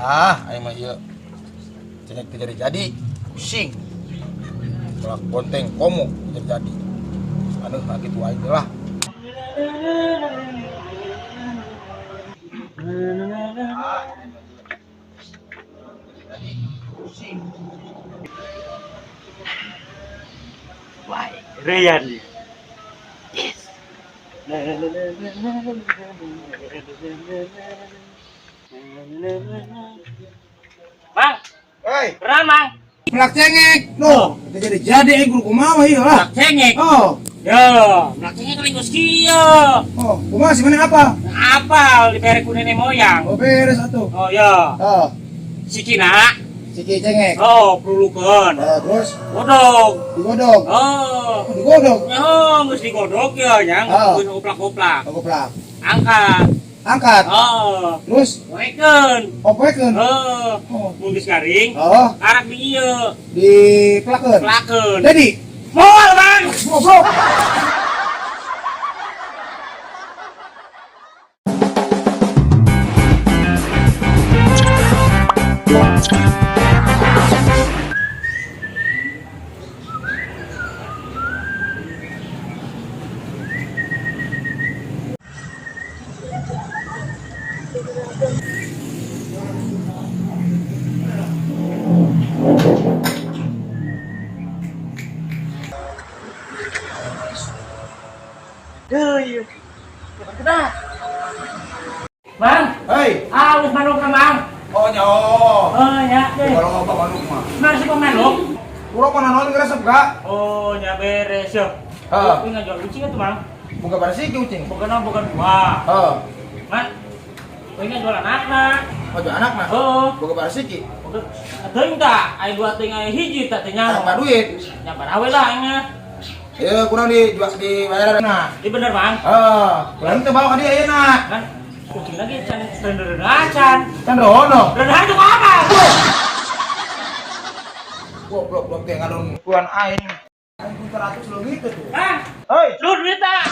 Ah, aing mah ieu. Cengek teu jadi-jadi. Pusing. Pelak bonteng komo jadi-jadi. Aduh, nah kitu aing teh lah. Ah, jadi pusing. Wah, Rian. Yes. Mang, Hei, beneran Mang. pelak cengek. Loh, teu jadi-jadi aing kudu kumaha ieu lah. Melak cengek. Oh, Yo, melak cengek kali geus kieu. oh, kumaha sih mana apa? Apal dibere ku nenek moyang. Oh, beres atuh. Oh ya, Oh, sikina. siki cengek. Oh, perlukeun. Oh, terus Godog. digodog. Oh. Oh, digodog. Oh, geus digodog ya, nyang. Oh. Geus oplak-oplak. Oh, goplak. Angkat. Angkat. Oh, Terus poekeun. opoekeun. Oh, Oh. mun geus garing, Oh, arak di ieu, dipelakeun. pelakeun. Jadi, Moal, Bang. goblok. Duh, ieu. Bang, Hei. halus manukna, Bang. Oh, nyaho. Oh, ya deh. Kalau apa manuk mah. Mana sih manuk? Urang mah nanaon ngeresep gak? Oh, nya beres ya. Heeh. Ini ngajual ucing atuh, Bang. Buka pada sih ucing. Bukan bukan dua. Heeh. Man, ini ngajual anakna. Oh, jual anak mah. Oh. Buka pada sih. Bukan teuing tak, aya dua teuing aya hiji tak teu nyaho. Apa duit? Nya barawe lah aing mah. Ya, kurang di jual di bayaran nah. Ini bener, Bang. Heeh. Kurang teu bawa ka dia ayeuna. Kan kucing lagi can rendah acan. Kan rono. Rendah itu apa? Goblok blok teh ngadon kuan aing. Aing 100 lo gitu tuh. Bang, Hei. lu duit tak?